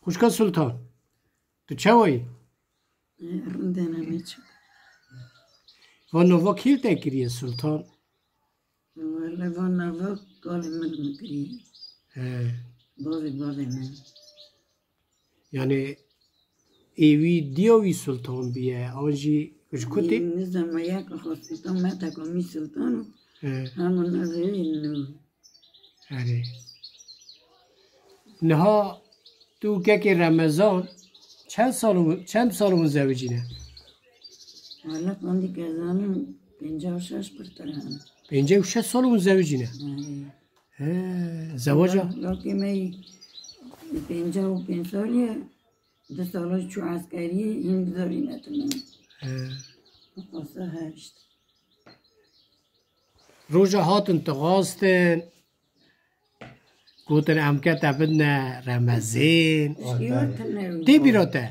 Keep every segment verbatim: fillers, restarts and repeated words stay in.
Xwişka Sultan, tu çawa yî? Rindene me çi? Va nava kî li te kiriye Sultan? Wele va nava kalê min min kiriye. He. Bavê bavê min. Yani êwî diya wî Sultan biye, an jî ji ku tê? Nizam me yek xwe Sultan me teko mî Sultan û He. Hema navê wî nû. Erê. Niha tu kekê Remezan çend sal û, çend sal û zewicîne? Wala qandî ke zanim pêncî û şeş pirtir hene. Pêncî û şeş sal û zewicîne? Erê. He, zewaca? Lokê me yî pêncî û pênc salî ye, du sala çû eskeriyê, hîn zarî netimîne. He. Xwasa her işte. Roja hatin dixwastin, gotin em ke te bidine Remezên. Tê bîra te?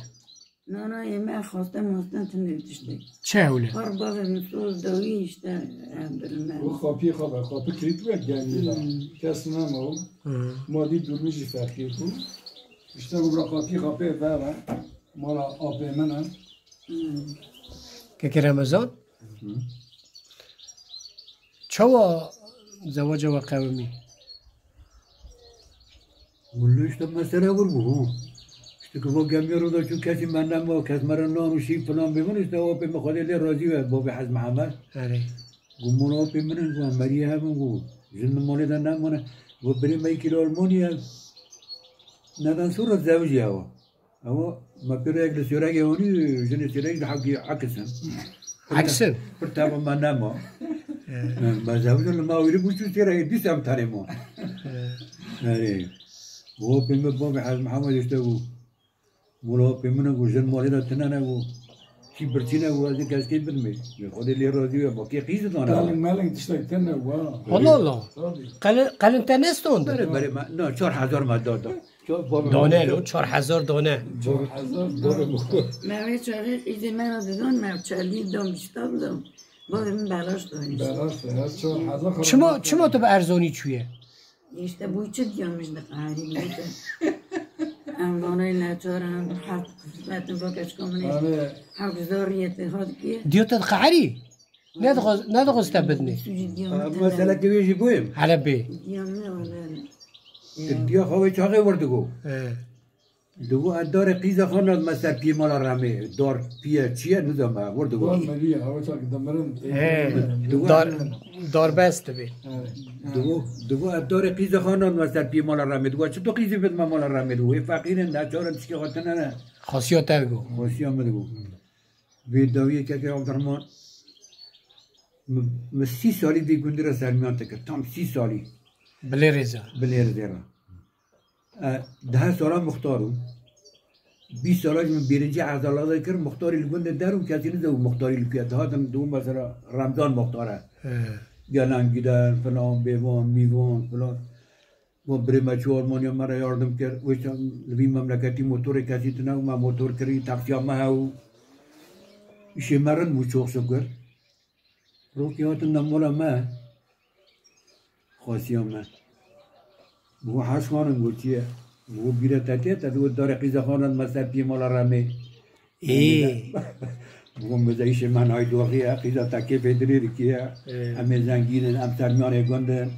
Na, na, ê me xwastin, mastin tune tiştek. Çi hewle? Her bavê min soz dawî işte, em birin me. O xapiyê xwe be, xapî kirît be genî de. Hmm. Kes nema o. Hmm. Ma dî durmî jî feqîr bû. İşte bu bira xapî xapê ve ve. Mala apê min e. Hmm. Kekê Remezan? Hı. Çawa zewaca we qewimî? Wille işte mesele wir bû, ha. İşte ki va gemiya roda çû kesî me nema, kes me re nan û şî filan bê min, işte o pê min Xwedê lê razî be, babê Hez Mihemed. Erê. Gu mala apê min in, gu em meriyê hev in, gu jin li malê de nemane. Gu birê me yekî li Almanya ye. Neden sonra zewicî hewa. Ewa, me pê re yek li Sêregê anî, jinê Sêregê di hewkî Ekis in. Ekis in? Pir teva me nema. He. Me zewicin li ma wîrî bû çû Sêregê, dîsa em tenê ma. He. Erê. Wo pê me bavê Hez Mihemed işte bû. Mula pê min e, got, jin malê de tine ne, got. Çî birçî ne, got, ez ê keskê bidimê. Xwedê lê razî be, ma kê qîz dane. Teling meling tiştek tine, wa. Allah Allah. Tabii. Qelin, qelin te nestonde? Bere, bere, me, na, çar hezar me da, da. Çar, bavê Dane lo, çar hezar dane. Çar hezar dane. Me wê çaxê qîzê me re didan, me çelî dan, bîsta bidan. Bavê min belaş danîşt. Belaş, ya, çar hezar. Çima, çima tu bi erzanî çûye? Îşte bu çi diya min ji diqeherî bûte. Em vanayê neçar em, hewk qismet in, va keçika min ê. Hewk zariyê te hat kê. Diya te diqeherî? Ne dixwaz-, ne dixwaz te bidinê? Sûcî diya min tune. Mesele ki wê jî bûyim. Hele bê. Diya min wele. Diya xwe wê çaxê wir digo. He. Digo, ez darê qîza xwe nadime ser piyê mala Remê. Dar piye çi ye, nizam e, wir digo. Dar meriye, ew çak dimirin. He, Digo, dar, darbest dibê. Evet. Digo, digo, ez darê qîza xwe nadime ser piyê mala Remê. Digo, çi tu qîzî bidime mala Remê? Digo, wê feqîr in, neçar in, tişkê xwe tune ne. Xasiya te digo. Xasiya min digo. Vê dawiyê kekê Abdurrahman, min, min sî salî vê gundî re sermiyan dikir, tam sî salî. Bilê rêza. Bilê rêza. E, deh sala muxtar û bîst sala jî min birinci ezala kir, muxtarî li gundê der û kesî nizewî muxtarî li ku ye. Dihatin dibû mesela Remzan muxtar e. He. Gelen giden filan, bêvan, mîvan filan. Wan birê me çû Almanya me re yardim kir. Wê çend li vî memleketî motorê kesî tune û me motor kirî, taksiya me hew. Îşê me rind bû, çok şükür. Rokê hatin de mala me, xasiya me. Bi wan heş xanin gotiye, bi wan bîre te tê, te digot darê qîza xanin me ser piyê mala Remê. Ê. Bi wan bize îşê me nayê doxî ye, qîza te kêfê dilê dikiye. Ê. Em ê zengîn in, em sermiyanê gund in.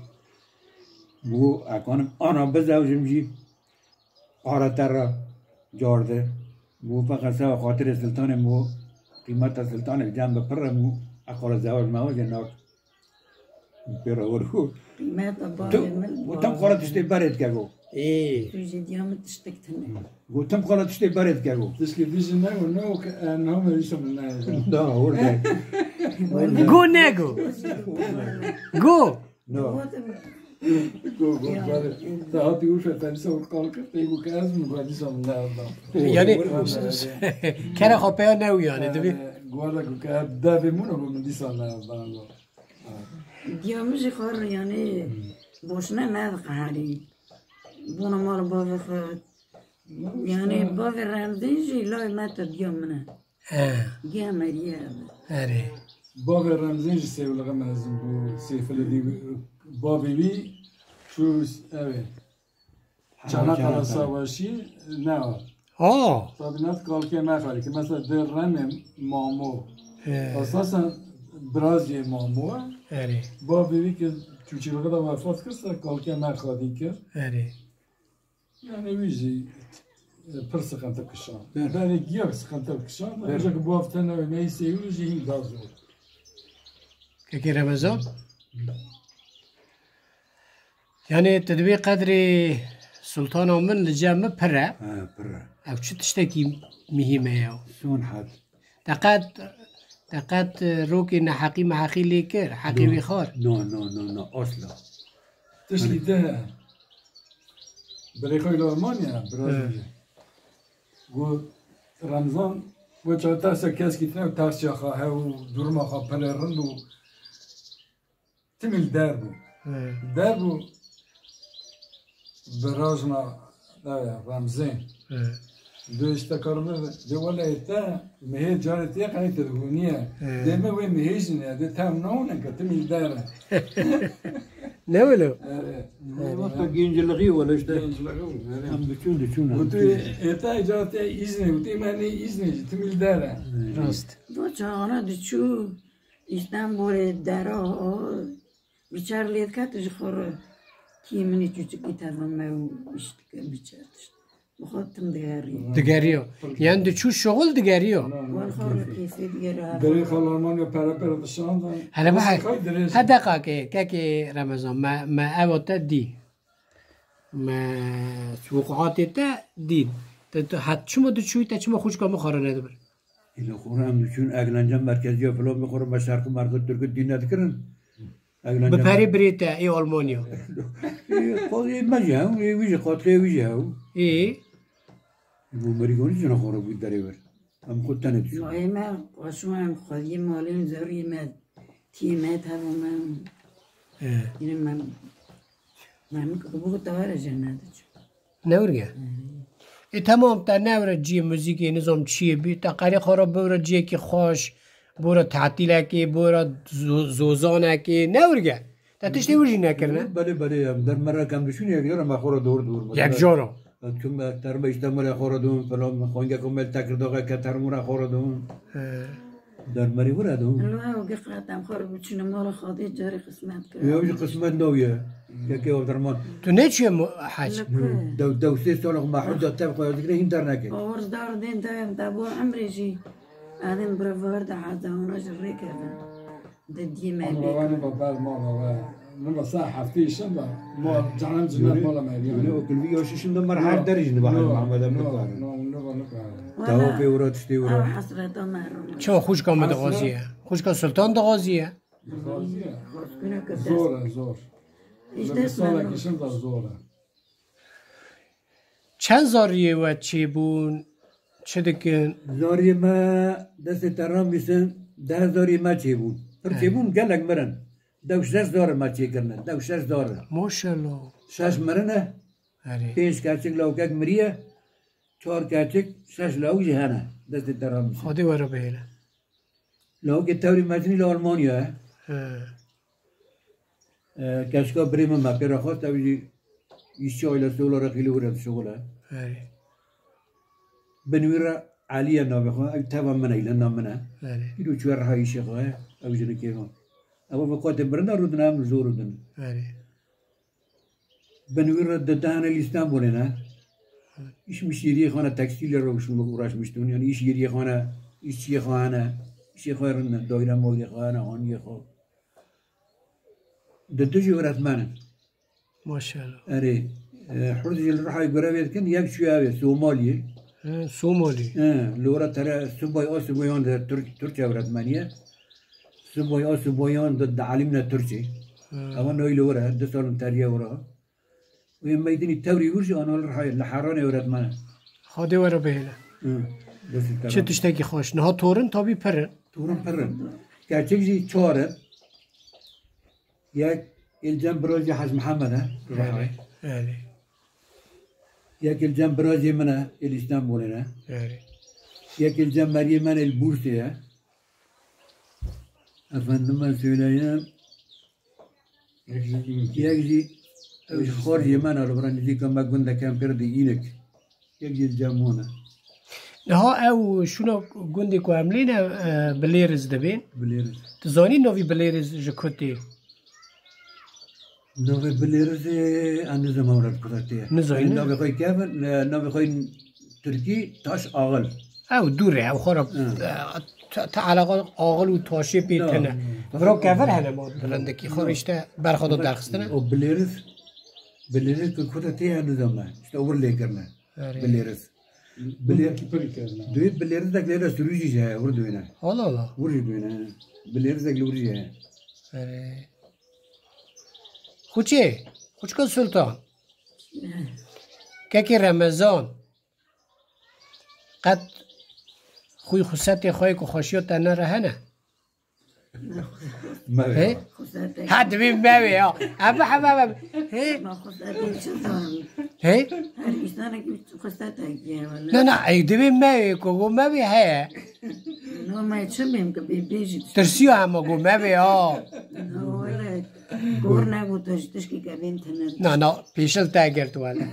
Bi wan ekanim ana bizewjim jî. Ara te re carde. Bû feqet sewa xatirê Siltanê bû. Qîmeta Siltanê cem bi pir e bû. Eqala zewaj mewajê nak. Pê re wir bû. Qîmeta bavê min, bavê min. Got, tim xala tiştê berê dike go. Ê. Tu jî diya min tiştek tune. Got, tim xala tiştê berê dike go. Tişkê dijî ne got, ne got, e, niha me dîsa min ne. Da, wir ne. Go ne go. Go. No. Go, go, bari. Te hatî wişa te dîsa wir qal kir, te got ke ez min xwe dîsa min ne ez da. Yani, kere xwe peya ne û yani, dibî? Guarda ku ke devê min û min dîsa ne ez da. Diya min jî xwe re yani boşuna nediqeherî. Bona mal bavê xwe. Yani bavê Remzîn jî lay me te diya min e. He. Diya meriye. Erê. Bavê Remzîn jî sêwlixe mezin bû. Sêfilê dî bavê wî çû ev ê. Çanakkale Savaşı ne var? Ha. Tabi ne kalke me xalî ki mesela de Remê Mamo. He. Esasen birazê Mamo. Erê. Bavê wî ki çûçîlixê de wefat kir se kalke me xalî kir. Erê. Yani wî jî, e, pir sıkıntı kişan. Evet. Berê giyak sıkıntı kişan. Evet. Ancak bu hafta ne neyse wî jî hin daha zor. Kekê Remezan? Yani tu dibê qedrê sultana min li cem min pir e. He, pir e. Ev çi tiştekî muhîm e ya? Son hat. Te qet, te qet rokê neheqî meheqî lê kir, heqê wî xwar? No, no, no, no, asla. Tiştî te birê xwe li Almanya, biraz Evet. önce. Got, Remzan, got, çawa tersa keskî tune û tersiya xwe hew û duruma xwe pele rind û timî li der bû. Evet. Der bû, birajna, e, Remzê. Evet. Dê işte karımı, de wele te, mehê carê te, qenî te hûniye. Evet. Dê me wê mehê jî ne, dê te ew naune ke timî li der e. Ne wilo? Evet. Wexta genciliği wala işte. Genciliği wala, evet. Em diçûn, diçûn. Û tu êta îca te îznê, û tu me nê îznê jî, tu mî li der e. Rast. Do çaxana diçû Îstanbulê dera, o biçar lê dike, tu ji xwe re kî minî çûçikî teva me û îş dike biçar tişt. Bi xwe tim digeriyo. Digeriyo. Yani diçû şoxul digeriyo. Wan xwe re kêfê digeriyo. Berê xwe li Almanya pere pere dişanda. Hele bihar. Kay dirêj. He deqakê, kekê Remezan, me, me evo te dî. Me wukuatê te dîn. Te, te het çima diçûyî, te çima xwişka min xwe re nedibir? Îla xwe re em diçûn, eglenca merkeziya filan bi xwe re me şerq û merkez Tirkî dîn nedikirin. Bi Eglenca perê birê te ê Almanya. Ê, qo-, ê me jî hew, ê wî jî qatixê wî jî hew. Ê? Ê bo merî gonî jina xwe re bû derê wir. Em xwe tenê dişon. Mayê me, qaşû em xwediyê malên zerrî me, tî me, tevû me. He. Yine me, me, me, bu tavara cennet. Newrge? Hı. E, tamam, te newre ciyê muzîkê, nizam çiyê bî, te qerê xwe re bibire ciyekî xweş, bora tatîlekê, bora zo-, zozanekê, newrge? Te tiştê wir jî nekirine? Belê, belê, em der me re kem dişûn yek jara me xwe re dor dor. Yek jara? Çûm me terme îşte me re xwe re dûn, filan, xwengeko me li Tekirdaxê ke termû re xwe re dûn. He. Der me re wira dûn. Lo ew giqet em xwe re biçûne mala Xwedê carê qismet kir. Ew jî qismet nawiye. Kekê ew derman. Tu neçûye mu-, hec? Li ku? Dew, dew sê sala xwe me hurda tev xwe dikire hîn dernekê. Bawer dar dên de em de bo emrê jî. Adem bira var de heza hona jî rê kevin. Di dî me Ama bê. Baba ne baba mala ve. Ne basa heftê işin de. Ma canan cinan mala me. Yöyle o kulvi yaş işin de mar her derij ne bahar Muhammed Abdullah. No, no, no, no. Tavafê ora tiştê ora. Ew hesreta me rû. Çawa xwişka me digaziye? Xwişka Sultan digaziye? Digaziye. Zor e, zor. Îşte salek işin de zor e. Çend zariyê we çêbûn? Çi dikin? Zariyê me destê te ramîsin, deh zariyê me çêbûn. Pir çêbûn, gelek mirin. Dew şeş zarê me çêkirine, dew şeş zarê. Maşallah. Şeş mirine, Erê. Pênc keçik lawkek miriye, çar keçik, şeş lawik jî hene. Destê te ramîsin. Xwedê we re bihêle. Lawikê tewrî mezin î li Almanya ye. He. E, keçika birê min me pê re xwest, ew jî îşçi ailesi olarak îlî were dişuxule. Erê. Bin wî re Elî ye navê xwe, ew teva min e, îlenda min e. Erê. Îro çûye reha îşê xwe, ew jinikê min. Ew bi qatê birina rûdine, em zor rûdin. Erê. Bin wî re di dehane li Îstanbulê ne. Îş mişîriyê xwe ne, tekstîlê re uğraşmıştın. Yani îş yeriyê xwe ne, îşçiyê xwe hene, îşê xwe rind e, daire mairê xwe hene, haniyê xwe. Di du jî öğretmen in. Maşallah. Erê, e, hurd jî li Rihayê görevê dikin, yek çûye ev ê, Somaliyê. He, Somalî. He, li ora tere subay a subayan de Türk, Türkçe öğretmeniye. Subay a subayan de, de alimne Türkçe. He. Ama noy li ora, du salin teriye ora. Wê meydinî tewrî wir jî ana li Rihayê, li Heranê öğretmen e. Xwedê we re bihêle. Hı, destê te Çi rehmet. Tiştekî xweş. Niha torin tabî pir in. Torin pir in. Keçik jî çar in. Yek êl cem birajê Hec Mihemed e, Rihayê. Erê, erê. Yek êl cem birajê min e, êl Îstanbulê ne. Erê. Yek êl cem meriyê min êl Bursê ye. Efendime söyleyeyim. Yek jî Ew ji xor yê me ne, li vir nêzîka me gundek em pêr dî înik. Yek yê cem wan e. Niha ew şûna gundê ku em lê ne, e, Bilêriz dibên. Bilêriz. Tu zanî navî Bilêriz ji ku tê? Navê Bilêrizê, em nizanim were bi ku re tê. Nizanî, ne? Navê xwe kevin, e, navê xwe tirkî Taş Axil. Ew dûr e, ew xwe re, Hı. e, te, te eleqa axil û taşê pê Na, tene. hı. Viro kevir hene ma rindekî xwe Hı. işte berxwe de derxistine. O Bilêriz, Bilêriz ku ku re tê em nizanime. İşte wir lê kirine. Erê. Bilêriz. Bilê-, Gundekî pirî kirine. Duyê Bilêriz de lê de sürücü jî heye, wir duyne. Allah Allah. Wir jî duyne. Bilêriz de wir jî heye. Erê. Xuçê, xuçka Sultan. Kekê Remezan. Qet xwî xusetê xwe yê ku xweşiya te nere hene? Me He? He? Xusetek. Ha, divê me wê ya. Em bi hema me. He? Ma xusetek çi zan? He? Her insanek xusetek ye, wele. Na, na, ey divê me wê ku, ku me wê heye. No, me çi bêm ki bê bêjî. Tirsiya hema ku me wê ya. No, wele. Gor nebû, tu ji tişkî kevên tine. Na, na, pêşil te girt wele.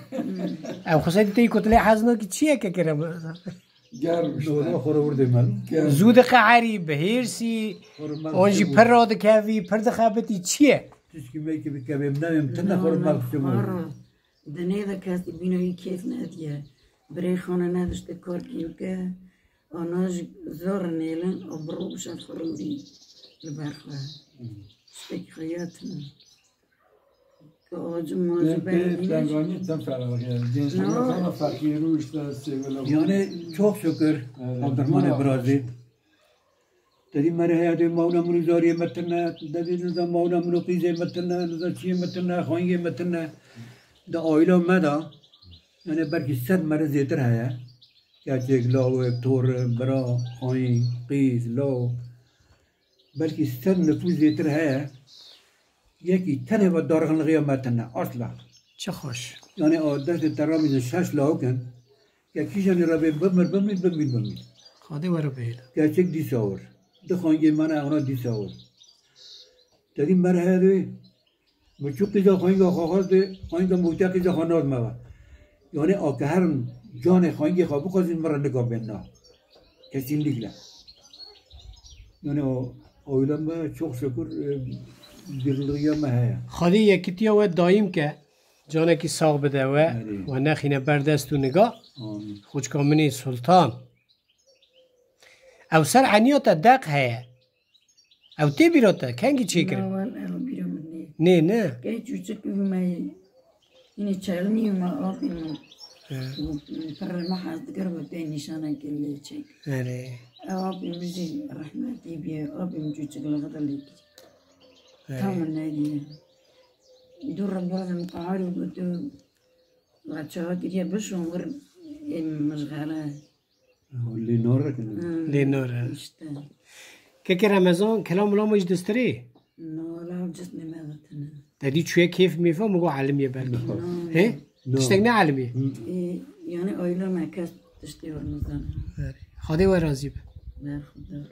Ew xusetê te yî ku tu lê hez nakî çi ye, kekê Remezan? Germ işte. Doğru, xora vurdê me. Germ. Zû diqeherî, bihêrsî, Xora me on jî vurdê pir radikevî, pir dixebitî, çi ye? Tişkî me ki bikevêm, nevêm, tine xora me vurdê me. Xora. Dinê de kes bîna wî kêf nediye. Birê xane nedişte kar kîn ke. Ana jî zor nêlin, o bi rû bişe xurûrî li ber xwe. Tiştekî xwe ya tune. Ki acim macim Ben pê berdîne. Tenganî tim feraq e. Gençlere No. Kana fakir û işte sêvela. Yani çok şükür. Evet. Abdurrahman Brazî. Dedi, mere heye de mawna min û zariyê me tine, dedi, niza mawna min û qîzê me tine, niza çiyê me tine, xwengê me tine. Di aîla me de, yani belkî sed mere zêtir heye. Keçik, lawik, torik, bira, xweng, qîz, law. Belkî sed nifûs zêtir heye. Yekî tenê ve darxinlixiya me tine, asla. Çi xweş. Yani o destê te ramîzin şeş lawik in. Ke kîjanî re bê bimir, bimî, bimî, bimî. Xwedê were bihêle. Keçik dîsa wir. Di xwengê me ne, ona dîsa wir. Te dî merhevê, min çû qîza xwenga xwe xwest dê, xwenga mûte qîza xwe nas me ve. Yani a ke herin canê xwengê xwe bixwazin, min re nika bên na. Kesinlikle. Yani o, o öyle me çok şükür, e, birliğe me heye. Xwedê yekitiya we dayîm ke. Canekî sax bide we, Erê. We nexîne ber dest û niga. Amîn. Xwişka min ê Sultan. Ew ser eniya te deq heye. Ew tê bîra te, kengî çêkir? Na, wele ew bîra min nê. Nê, ne? Key çûçik bû me, yine çelmî me, apê min. He. Pir me hez dikir, we pê nîşanekê lê çêkir. Erê. Ew apê min jî rehmetî bîye, apê min çûçik li xwe de lê kir. Erê. Tam min nediye. Dû re bazim qehar û gotu, va çawa kiriye bişon wir ê mijxele. Lê nore kine. Hmm, Lê nore. İşte. Keke Remezan, kelam mila me ji distirê? No, la cismê me de tine. Te dî çûye kêf mêfa, min got elimî ye belkî. No. He? No. Tiştek ne elimî ye? Hmm. E, yani aile me kes tiştê wir nizane. Erê. Xwedê we razî be. Berxudar.